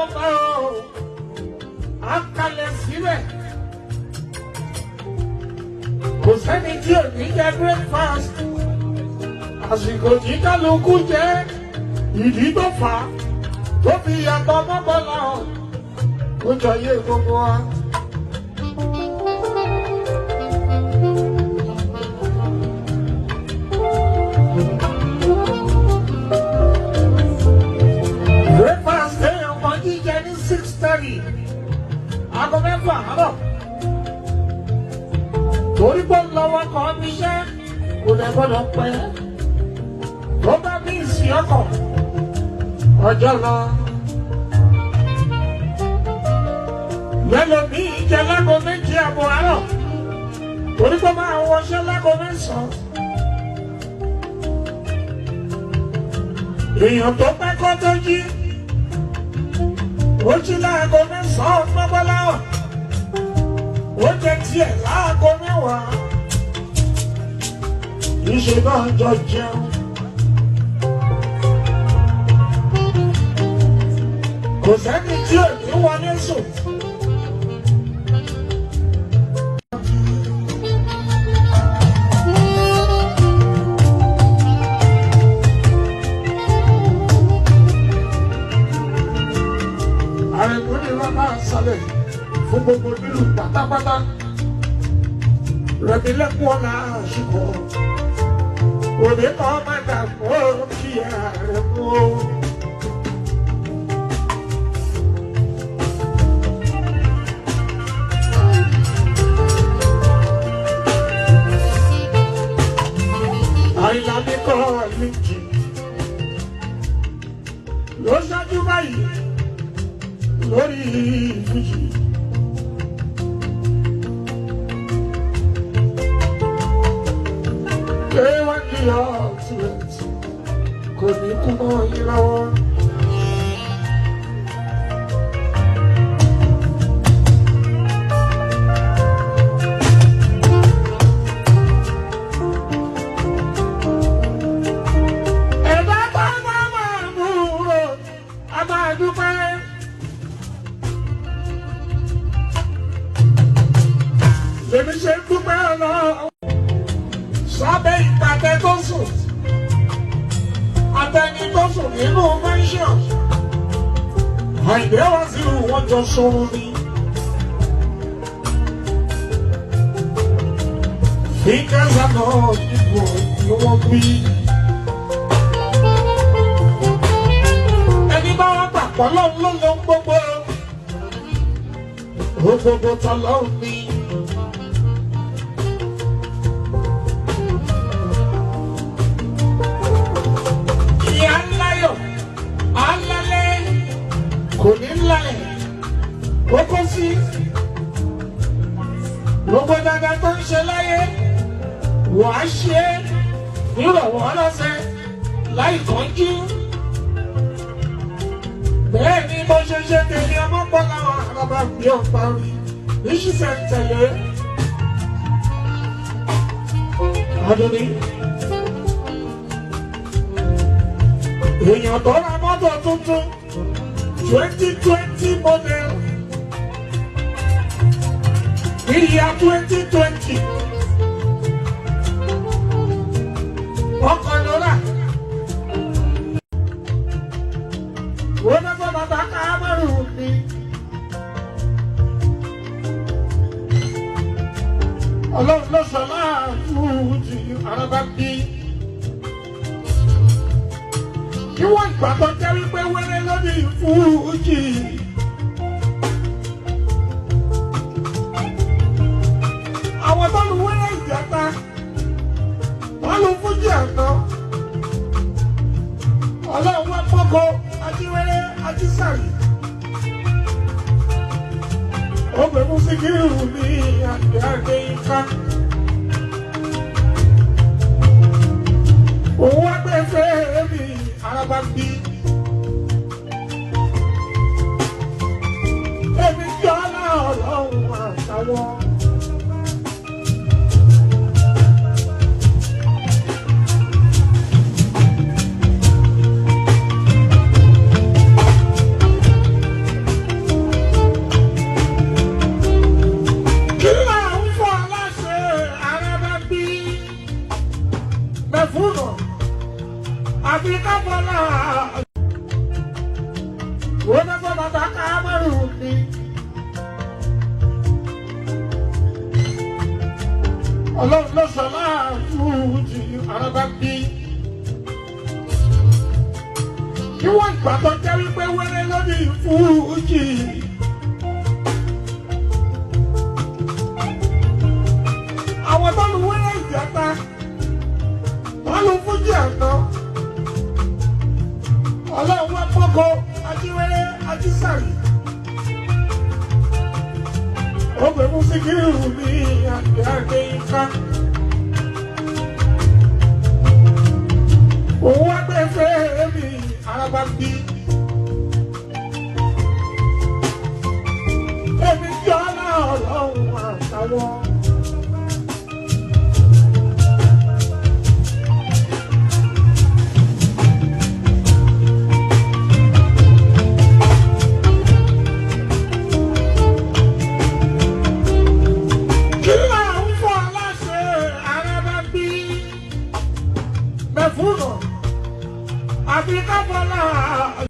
ọlọ́wọ́ bá o, á kalẹ̀ síbẹ̀. Kò sẹ́ni tí ò ní jẹ breakfast. Àsìkò tí kálukú jẹ́ ìdí tó fà á tó fi yàtọ̀ mọ́bọ́lá ọ̀ ó jọ yé gbogbo wa. Breakfast èèyàn kan jíjẹ ní 6:30, aago 6 àárọ̀. Torí pé lọ́wọ́ kan fi iṣẹ́ kò lè gbọ́dọ̀ pẹ́. Tó bá bí ìsìn ọkọ̀ ọjọ́ lọ. Lẹ́lòmíì jẹ láago 7:30 àárọ̀. Torí pé máa wọṣẹ́ láago 9. Èèyàn tó pẹ́ kó tó jí. Ó jí láago 9 mọ́gbọ́láwọ̀. Ó jẹ tiẹ̀ láago 10. Ìṣe náà jọ jẹun. Kò sẹ́ni tí ò ní wọlé sùn. Àrẹ̀mú ni wọ́n máa sọlẹ̀ fún gbogbo nílùú pátápátá. Rẹ̀mí lẹ́kún ọ̀la àṣìkò. Òde kan máa dàgbọ́ kí Àrẹ̀mú o. Àyìnlá mi kọ́ méjì. Ló ṣáájú báyìí lórí ìfújì. Ṣé wọ́n di ultimate kò ní kú mọ́ yín lọ́wọ́? Ẹ̀dá bá máa máa mú un a máa dúpẹ́. Lèmi ṣe ń dúpẹ́ ọlọ́run. Sábẹ́ ìpàtẹ tó sùn, àtẹni tó sùn nínú mansion. Àìdè wá sí wọn jọ sọ̀rọ̀ ni. Fingers are not equal, ni wọ́n wí. Ẹni bá wá gbàpọ̀ lọ́run ló lọ ń gbogbo. Ó gbogbo tọ́lọ́run ni. Ìyá ńláyọ̀, alálẹ́, kò ní ńlá ẹ̀, ó kó sí. Gbogbo dáadáa tó ń ṣe láyé, wàá ṣe é nírọ̀wọ́ lọ́sẹ̀ láì kánjú. Bẹ́ẹ̀ ni mo ṣe ṣe tèmi ọmọ pọ̀ láwọn àràbà mi ò parí, níṣìṣẹ́ ń tẹ̀lé. Adúní. Èèyàn tó ra mọ́tò tuntun 2020 model ní ìyá 2020. Ọkọ̀ ló rà. Wọ́n mẹ́fọ́ bàbá Kámárù ni. Ọlọ́run ló sọ láàfújì àràbà bí. Níwọ̀n ìgbà tó jẹ́ wípé wẹ́rẹ́ lórí fújì. Àwọn tó lu wẹ́rẹ́ ìjẹta, wọ́n lu fújì àná. Ọlọ́run wá pọ́kọ ajíwẹ́rẹ́ ajísàrì. Ó pè mú Síkírù ní àgbẹ̀ Adéyínká. Òun wá gbé fẹ́ẹ́ mi araba bí. Èmi jọ ọlọ́run àtàwọn. Bàbá Kámárù mi. Ọlọ́run ló sọ láàfújì araba bí. Níwọ̀n ìgbà tó jẹ́ wípé wẹ́rẹ́ lórí fújì. Àwọn tó lu wẹ́rẹ́ ìjẹta, wọ́n lu fújì àná. Ọlọ́run wá pọ́kọ ajíwẹ́rẹ́ ajísàrì. Ó pè mú Síkírù ní àgbẹ̀ Ifá. Òun wá gbé fẹ́ mi araba bí.